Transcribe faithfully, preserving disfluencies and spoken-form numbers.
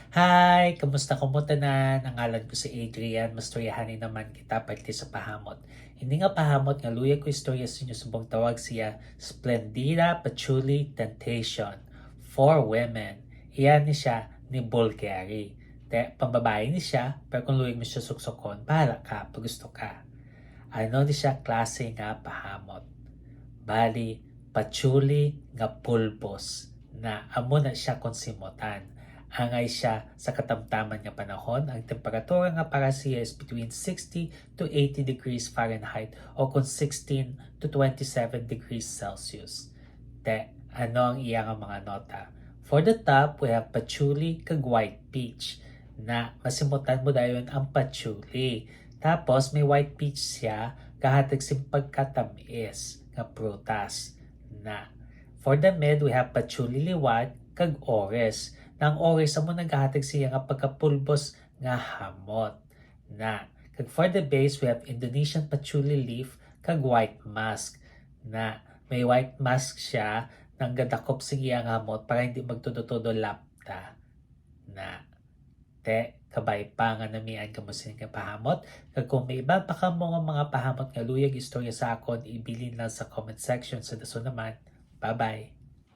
Hi! Kamusta kamo tanan? Ang ngalan ko si Adrian. Mastoryahanay naman kita parte sa pahamot. Ini nga pahamot nga luyag ko istorya sa inyo subong tawag siya Splendida Patchouli Temptation for Women. Iya ni siya ni Bulgari. Te, pambabae ni siya, pero kung luyag mo siya suksokon, bahala ka, pag gusto ka. Ano ni siya klase nga pahamot? Bali, patchouli nga pulbos na amo na siya kung simutan. Angay siya sa katamtaman nga panahon, ang temperatura nga para siya is between sixty to eighty degrees Fahrenheit o kung sixteen to twenty-seven degrees Celsius. Te, ano ang iya nga mga nota? For the top, we have patchouli kag white peach. Na, masimutan mo dayon ang patchouli. Tapos, may white peach siya, gahatag sing pagkatamis nga prutas. Na, for the mid, we have patchouli liwat kag oris. Na ang oris amo nagahatag siya nga pagkapulbos nga hamot. Na, kag for the base, we have Indonesian patchouli leaf kag white musk. Na, may white musk siya nang gadakop sa iya nga hamot para hindi magtudo-tudo lapta. Na, te, kabay pa nga namian kamo sini nga pahamot. Kag kung may iba pa kamo nga mga pahamot nga luyag istorya sa akon, ibilin lang sa comment section. Sa dason naman, bye-bye!